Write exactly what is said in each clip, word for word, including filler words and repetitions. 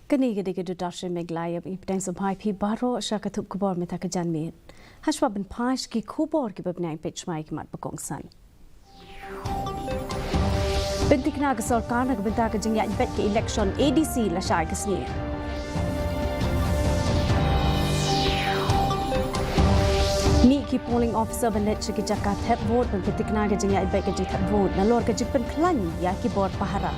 Kane ka dei ka Doordarshan Meghalaya, i pdeng sngewbha ïa phi baroh sha ka thup khubor mynta ka janmiet. Hashwa ban phai sha ki khubor kiba bniah, peit shwa ïa ki mat ba kongsan. Pynthikna ka sorkar na ka bynta ka jingïaid beit ka election A D C lashai ka sngi. Mih ki polling officer ban leit sha ki jaka thep vote ban pynthikna ka jingïaid beit ka jingthep vote nalor ka jingpynkhlaiñ ïa ki bor pahara.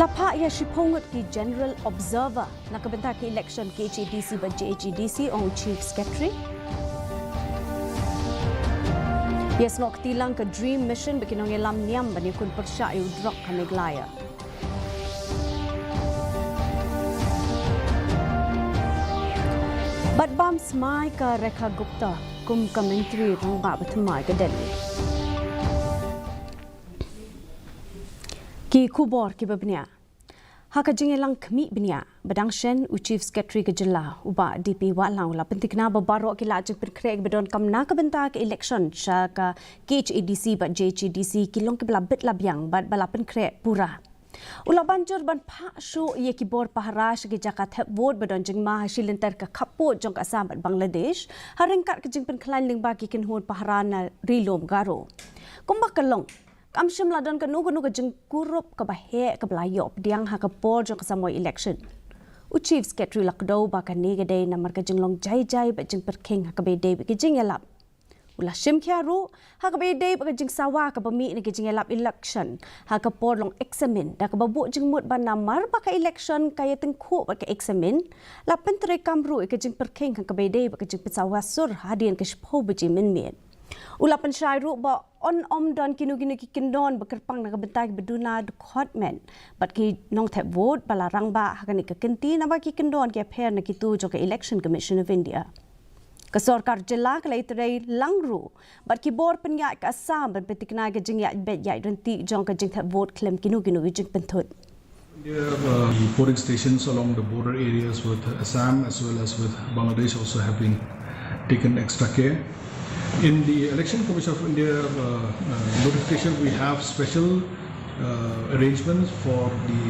La phah ïa shiphew ngut ki General Observer na ka bynta ka election K H A D C bad J H A D C, ong u Chief Secretary. Ïasnoh kti lang ka DREAM Mission bad ki nongïalam niam ban ïakhun pyrshah ïa u drok ha Meghalaya. Bad bam smai ka Rekha Gupta kum ka Myntri Rangbah bathymmai ka Delhi. Ki khubor kiba bniah. Ha ka jingïalang khmih bniah ba dang shen, u Chief Secretary ka jylla, u Bah D P Wahlang, u la pynthikna ba baroh ki lad jingpynkhreh kiba donkam na ka bynta ka election sha ka K H A D C bad J H A D C ki long kiba la bit la biang bad ba la pynkhreh pura. U la ban jur ban phah shuh ïa ki bor pahara sha ki jaka thep vote ba don jingma ha shi lynter ka khappud jong ka Assam bad Bangladesh, ha ryngkat ka jingpynkhlaiñ lyngba ki kynhun pahara na Ri Lum Garo. Kumba ka long, kam shym la don kano kano ka jingkurup kaba heh kaba la ïoh pdiang ha ka por jong ka samoi election. U Chief Secretary u la kdew ba kane ka dei namar ka jinglong jai jai bad jingpyrkhing ha kaba ïadei bad ka jingïalap. U la shim khia ruh ha kaba ïadei bad ka jingsawa kaba mih na ka jingïalap election ha ka por long eksamin, da kaba buh jingmut ba namar ba ka election ka ïatyngkhuh bad ka eksamin, la pyntreikam ruh ïa ka jingpyrkhing ha kaba ïadei bad ka jingpynsawa sur hadien ka shiphew baje mynmiet. U la pynshai ruh ba yn ym don kino kino ki kyndon ba kyrpang na ka bynta kiba duna dkhot met bad ki nongthep vote ba la rangbah ha kane ka kynti, naba ki kyndon ki ïapher na kito jong ka Election Commission of India. Ka sorkar jylla ka la ïatrei lang ruh bad ki bor pynïaid ka Assam ban pynthikna ka jingïaid beit ïaid ryntih jong ka jingthep vote khlem kino kino ki jingpynthut. India, uh, the polling stations along the border areas with Assam as well as with Bangladesh also have been taken extra care. In the Election Commission of India, uh, uh, notification, we have special, uh, arrangements for the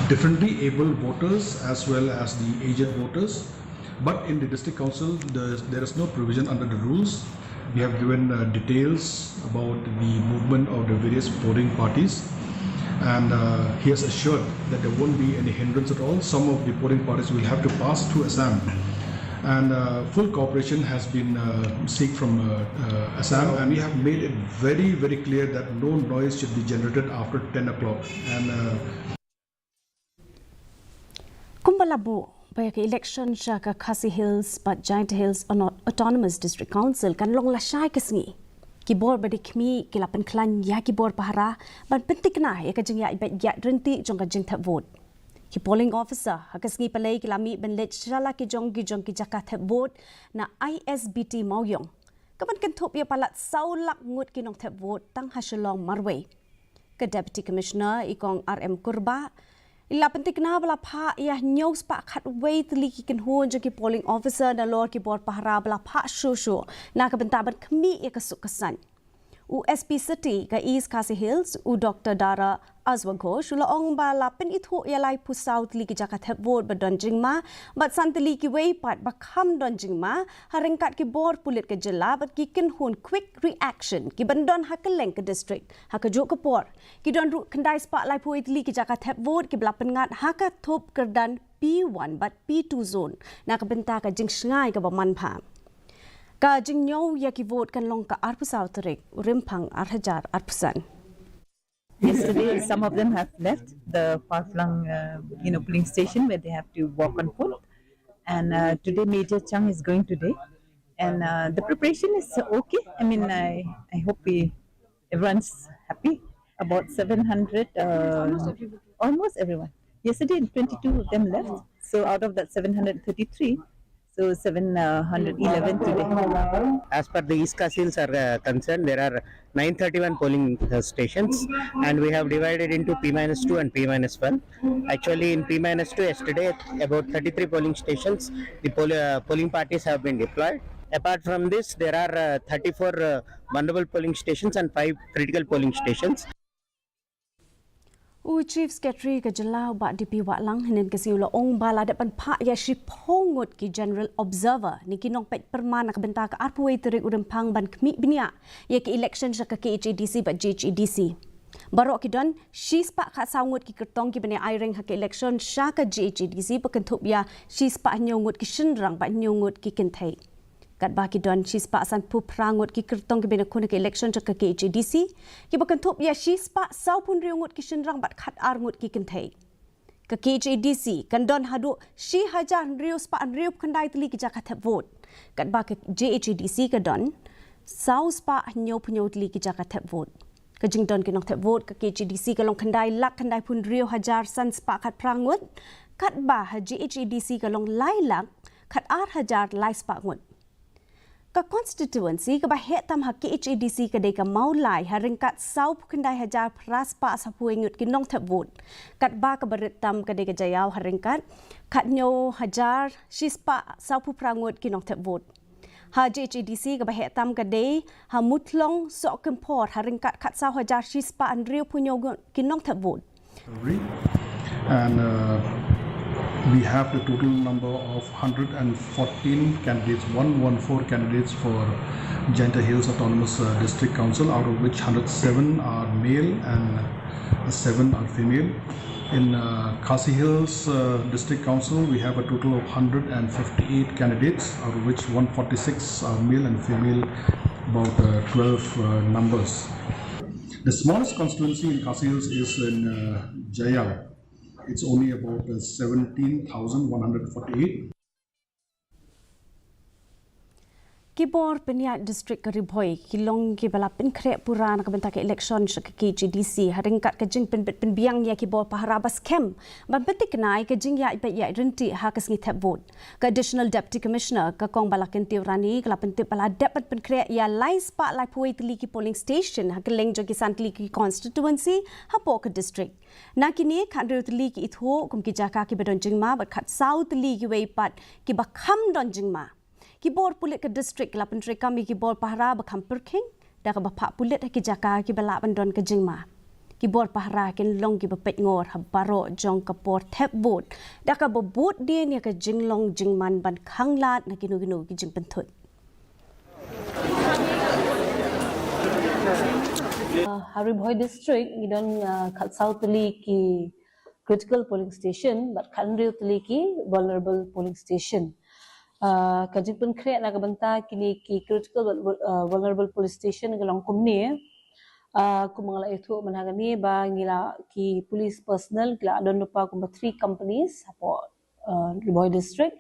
differently able voters as well as the aged voters. But in the district council, the, there is no provision under the rules. We have given, uh, details about the movement of the various voting parties, and, uh, he has assured that there won't be any hindrance at all. Some of the voting parties will have to pass through Assam, and, uh, full cooperation has been, uh, seek from, uh, uh, Assam, and we have made it very, very clear that no noise should be generated after ten o'clock. And, uh, Kumba la buh ba ïa ka election sha ka Khasi Hills bad Jaintia Hills Auno-, Autonomous District Council kan long lashai ka sngi, ki bor ba dei khmih ki la pynkhlaiñ ïa ki bor pahara ban pynthikna ïa ka jingïaid beit ïaid ryntih jong ka jingthep vote. Ki polling officer ha ka sngi Palei ki la mih ban leit sha la ki jong ki jong ki jaka thep vote na I S B T Mawïong, kaban kynthup ïa palat saw lak ngut ki nongthep vote tang ha Shillong marwei. Ka Deputy Commissioner i Kong R M Kurbah i la pynthikna ba la phah ïa hynñiew spah khatwei tylli ki kynhun jong ki polling officer nalor ki bor pahara ba la phah shuh shuh na ka bynta ban khmih ïa ka suk ka saiñ. U S P City ka East Khasi Hills, u Doctor Dara Aswa Ghosh, u la ong ba la pynithuh ïa laiphew saw tylli ki jaka thep vote ba don jingma bad san tylli kiwei pat ba kham don jingma, ha ryngkat ki bor pulit ka jylla bad ki kynhun quick reaction kiban don ha kylleng ka district. Ha kajuh ka por, ki don ruh khyndai spah laiphew tylli ki jaka thep vote kiba la pynngat ha ka thup kyrdan P one bad P two zone na ka bynta ka jingshngaiñ kaba manbha. Ka jingñiew ïa ki vote kan long ka arphew saw tarik u Rymphang ar hajar arphew san. Yesterday, some of them have left the far-flung, uh, you know, polling station where they have to walk on foot. And, uh, today, major chunk is going today. And, uh, the preparation is okay. I mean, I, I hope we, everyone's happy. About seven hundred, uh, almost everyone. Yesterday, twenty-two of them left. So out of that seven hundred thirty-three, so seven hundred eleven today. As per the East Khasi Hills are, uh, concerned, there are nine thirty-one polling, uh, stations, and we have divided into P minus two and P minus one. Actually, in P minus two yesterday, about thirty-three polling stations, the poll, uh, polling parties have been deployed. Apart from this, there are uh, thirty-four uh, vulnerable polling stations and five critical polling stations. U Chief Secretary ka jylla u Bah D P Wahlang hynnin ka sngi u la ong ba la dep ban phah ïa shiphew ngut ki General Observer ne ki nongpeit pyrman na ka bynta ka arphew wei tarik u Rymphang ban khmih bniah ïa ki election sha ka K H A D C bad G H A D C. Baroh ki don shispah khatsaw ngut ki kyrtong kiban ïa aireng ha ka election sha ka G H A D C ba kynthup ïa shispah hynñiew ngut ki shynrang bad hynñiew ngut ki kynthei. Katba ki don shispah sanphew phra ngut ki kyrtong kiban ïakhun ha ka election sha ka K H A D C, kiba kynthup ïa shispah sawphew hynriew ngut ki shynrang bad khatar ngut ki kynthei. Ka K H A D C kan don haduh shi hajar hynriew spah hynriewphew khyndai tylli ki jaka thep vote. Katba ka G H A D C ka don saw spah hynñiewphew hynñiew tylli ki jaka thep vote. Ka jingdon ki nongthep vote ka K H A D C ka long khyndai lak khyndaiphew hynriew hajar san spah khatphra ngut, katba ha G H A D C ka long lai lak khatar hajar lai spah ngut. Ka constituency kaba heh tam ha K H A D C ka dei ka Mawlai ha ryngkat sawphew khyndai hajar phra spah sawphew wei ngut ki nongthep vote. Katba kaba rit tam ka dei ka Jaïaw ha ryngkat khathynñiew hajar shispah sawphew phra ngut ki nongthep vote. Ha G H A D C kaba heh tam ka dei ha Muthlong Sohkymphor ha ryngkat khatsaw hajar shispah hynriewphew hynñiew ngut ki nongthep vote. And uh, we have the total number of one hundred fourteen candidates, one one four candidates for Jaintia Hills Autonomous uh, District Council, out of which one hundred seven are male and seven are female. In uh, Khasi Hills uh, District Council, we have a total of one hundred fifty-eight candidates, out of which one forty-six are male and female, about uh, twelve uh, numbers. The smallest constituency in Khasi Hills is in uh, Jaïaw. It's only about uh, seventeen thousand one hundred forty-eight. Ki bor pynïaid district ka Ri Bhoi ki long kiba la pynkhreh pura na ka bynta ka election sha ka K H A D C ha ryngkat ka jingpynbit pynbiang ïa ki bor pahara ba skhem ban pynthikna ïa ka jingïaid beit ïaid ryntih ha ka sngi thep vote. Ka Additional Deputy Commissioner ka Kong Balakanti Rani ka la pyntip ba la dep ban pynkhreh ïa lai spah laiphew wei tylli ki polling station ha kylleng jong ki san tylli ki constituency hapoh ka district. Na kine khathynriew tylli ki ithuh kum ki jaka kiba don jingma bad khatsaw tylli kiwei pat kiba kham don jingma. Ki bor pulit ka district ki la pyntreikam ïa ki bor pahara ba kham pyrkhing da kaba phah pulit ha ki jaka kiba lah ban don ka jingma. Ki bor pahara kin long kiba peit ngor ha baroh jong ka por thep vote da kaba bud dien ïa ka jinglong jingman ban khanglad na kino kino ki jingpynthut. Uh, ha Ri Bhoi District ngi don uh, khatsaw tylli ki critical polling station bad khathynriew tylli ki vulnerable polling station. Uh, ka jingpynkhreh na ka bynta kine ki critical bad uh, vulnerable polling station ka long kumne. Uh, kumba nga la ïathuh mynta kane ba ngi la ki police personnel ki la don lypa kumba three companies hapoh uh, Ri Bhoi District.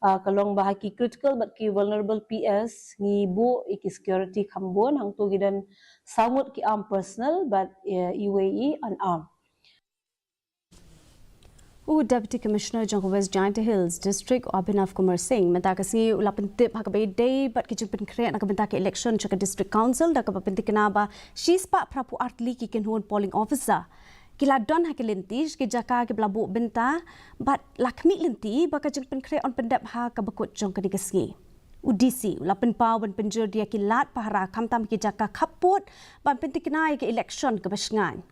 Uh, ka long ba ha ki critical bad ki vulnerable P S ngi buh ïa ki security kham bun, hangto ngi don saw ngut ki armed personnel bad uh, iwei i unarmed. U Deputy Commissioner jong ka West Jaintia Hills District u Abhinav Kumar Singh mynta ka sngi u la pyntip ha kaba ïadei bad ka jingpynkhreh na ka bynta ka election sha ka District Council da kaba pynthikna ba shispah phraphew ar tylli ki kynhun polling officer ki la don ha ki lynti sha ki jaka kiba la buh bynta bad la khmih lynti ba ka jingpynkhreh yn pyndep ha kaba kut jong kane ka sngi. U D C u la pynpaw ban pynjur ïa ki lad pahara khamtam ha ki jaka khappud ban pynthikna ïa ka election kaba shngaiñ.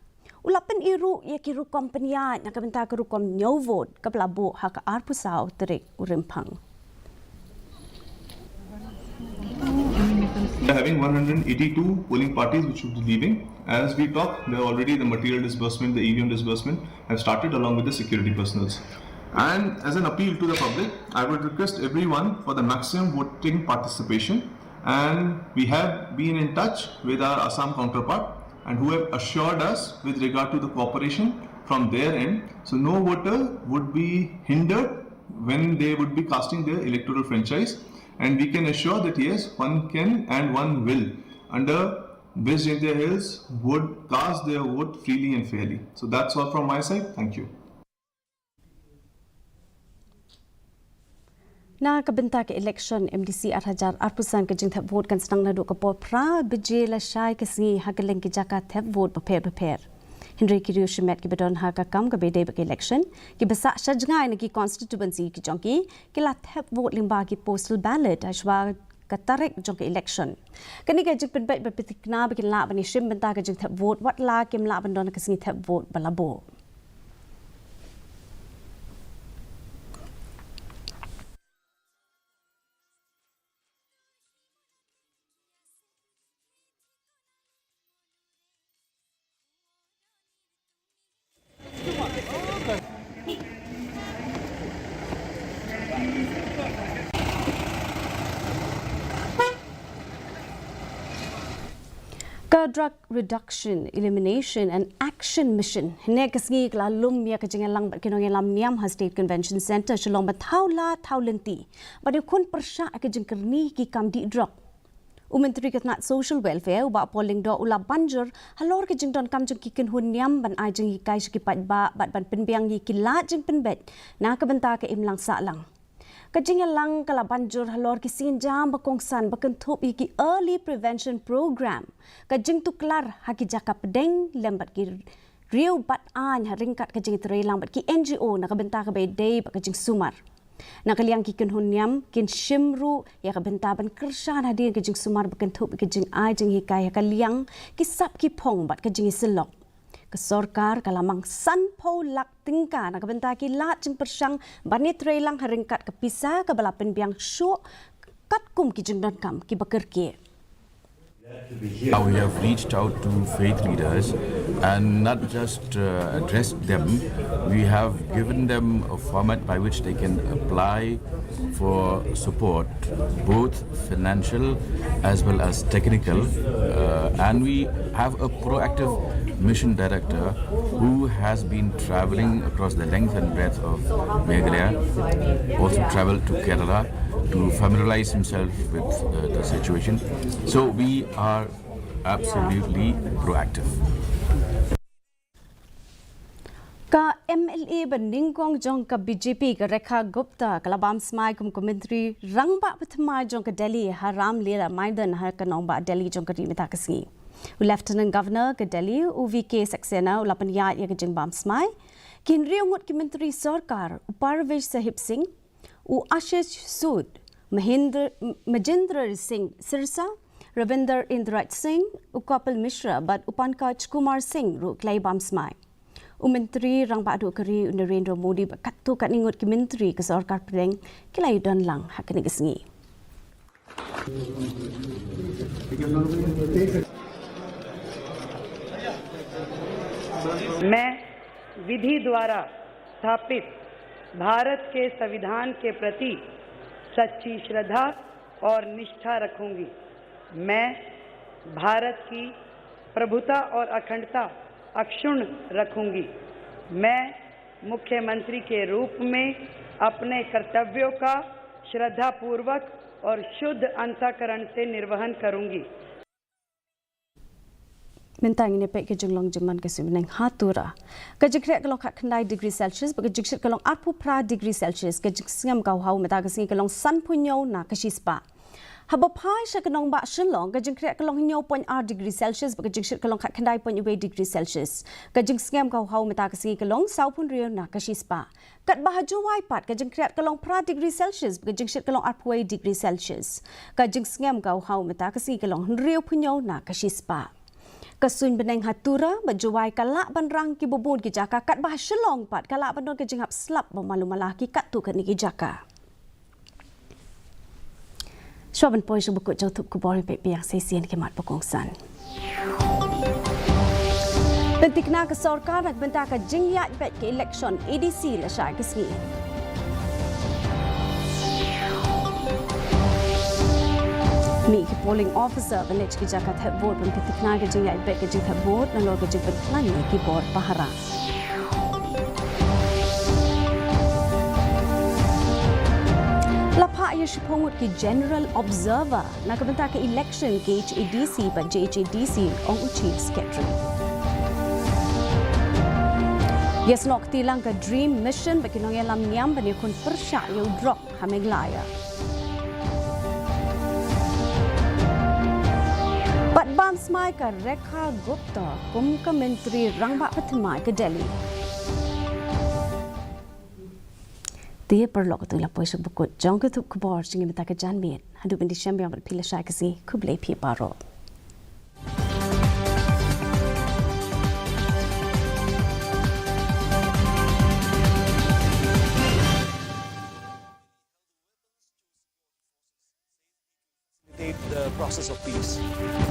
U la pyni ruh ïa ki rukom pynïaid na ka bynta ka rukom ñiew vote kaba la buh ha ka arphew saw tarik u Rymphang. We are having one hundred eighty-two polling parties which will be leaving. As we talk, there are already the material disbursement, the E V M disbursement have started along with the security personnels. And as an appeal to the public, I would request everyone for the maximum voting participation. And we have been in touch with our Assam counterpart and who have assured us with regard to the cooperation from their end. So no voter would be hindered when they would be casting their electoral franchise. And we can assure that yes, one can and one will, under West Jaintia Hills, would cast their vote freely and fairly. So that's all from my side. Thank you. Na ka bynta ka election M D C ar hajar arphew san ka jingthep vote kan sdang naduh ka por phra baje lashai ka sngi ha kylleng ki jaka thep vote bapher bapher. Hynrei ki riew shimet kiba don ha ka kam kaba ïadei bad ka election kiba sah sha jngai na ki constituency ki jong ki ki la thep vote lyngba ki postal ballot ha shuwa ka tarik jong ka election. Kane ka jingpynbeit ba pynthikna ba kin lah ban ïashim bynta ka jingthep vote wat la kim lah ban don ka sngi thep vote ba la buh. Ka Drug Reduction, Elimination and Action Mission, hynne ka sngi ka la lum ïa ka jingïalang bad ki nongïalam niam ha State Convention Centre Shillong ba thaw la thaw lynti ban ïakhun pyrshah ïa ka jingkyrni ki kam dih drok. U Myntri ka tnat Social Welfare, u Bah Paul Lyngdoh, u la ban jur halor ka jingdonkam jong ki kynhun niam ban ai jinghikai sha ki paidbah bad ban pynbiang ïa ki lad jingpynbeit na ka bynta ka imlang sahlang. Ka jingïalang ka la ban jur halor ki sienjam ba kongsan ba kynthup ïa ki Early Prevention Program, ka jingtuklar ha ki jaka pdeng lem bad ki riew bat aiñ ha ryngkat ka jingïatreilang bad ki N G O na ka bynta kaba ïadei bad ka jingsumar. Na ka liang ki kynhun niam kin shim ruh ïa ka bynta ban kyrshan hadien ka jingsumar ba kynthup ïa ka jingai jinghikai ha ka liang ki sap ki phong bad ka jingïasyllok. Ka sorkar ka la mang sanphew lak tyngka na ka bynta ki lad jingpyrshang ban ïatreilang ha ryngkat ka pisa kaba la pynbiang shuh katkum ki jingdonkam kiba kyrkieh. Now we have reached out to faith leaders and not just uh, addressed them, we have given them a format by which they can apply for support, both financial as well as technical. Uh, and we have a proactive mission director who has been traveling across the length and breadth of Meghalaya, also traveled to Kerala to familiarize himself with uh, the situation. So we are absolutely proactive. Ka M L A ba nyngkong jong ka B J P ka Rekha Gupta ka la bam smai kum ka Myntri Rangbah Bathymmai jong ka Delhi ha Ram Lila Maidan ha ka nongbah Delhi jong ka ri mynta ka sngi. U Lieutenant Governor ka Delhi u V K Saxena u la pynïaid ïa ka jingbam smai. Ki hynriew ngut ki Myntri Sorkar, u Parvesh Sahib Singh, u Ashish Sood, Mahindra, Majinder Singh Sirsa, Ravinder Indrajit Singh, u Kapil Mishra bad u Pankaj Kumar Singh ruh ki la bam smai. U Myntri Rangbah Duh ka ri u Narendra Modi bad katto katne ngut ki Myntri ka Sorkar Pdeng ki la ïadon lang ha kane ka sngi. मैं विधि द्वारा स्थापित भारत के संविधान के प्रति सच्ची श्रद्धा और निष्ठा रखूंगी। मैं भारत की प्रभुता और अखंडता अक्षुण्ण रखूंगी। मैं मुख्यमंत्री के रूप में अपने कर्तव्यों का श्रद्धापूर्वक और शुद्ध अंतःकरण से निर्वहन करूंगी। Mynta ngin ïa peit ka jinglong jingman ka suiñ bneng ha Tura. Ka jingkhreh ka long khatkhyndai degree Celsius bad ka jingshit ka long arphew phra degree Celsius. Ka jingsngem ka hawhaw mynta ka sngi ka long sanphew hynñiew na ka shispah. Haba phai sha ka nongbah Shillong, ka jingkhreh ka long hynñiew point ar degree Celsius bad ka jingshit ka long khatkhyndai point wei degree Celsius. Ka jingsngem ka hawhaw mynta ka sngi ka long sawphew hynriew na ka shispah. Katba ha Jowai pat ka jingkhreh ka long phra degree Celsius bad ka jingshit ka long arphew wei degree Celsius. Ka jingsngem ka hawhaw mynta ka sngi ka long hynriewphew hynñiew na ka shispah. Ka suiñ bneng ha Tura bad Jowai ka lah ban rang kiba bun ki jaka katba ha Shillong pat ka lah ban don ka jinghap slap ba malu mala ha ki katto katne ki jaka. Shuwa ban poi sha ba kut jong thup khubor, peit biang sa shisien ki mat ba kongsan. Pynthikna ka sorkar na ka bynta ka jingïaid beit ka election A D C lashai ka sngi. Mih ki polling officer ban leit sha ki jaka thep vote ban pynthikna ka jingïaid beit ka jingthep vote nalor ka jingpynkhlaiñ ïa ki bor pahara. La phah ïa shiphew ngut ki General Observer na ka bynta ka election K H A D C bad J H A D C, ong u Chief Secretary. Ïasnoh kti lang ka DREAM Mission bad ki nongïalam niam ban ïakhun pyrshah ïa u drok ha Meghalaya. Bad bam smai ka Rekha Gupta kum ka Myntri Rangbah Bathymmai ka Delhi. Te paralok, kato la poi sha ba kut jong ka thup khubor jong ngi mynta ka janmiet. Haduh ban ïashem biang bad phi lashai Khasi, khublei phi baroh. Facilitate the process of peace.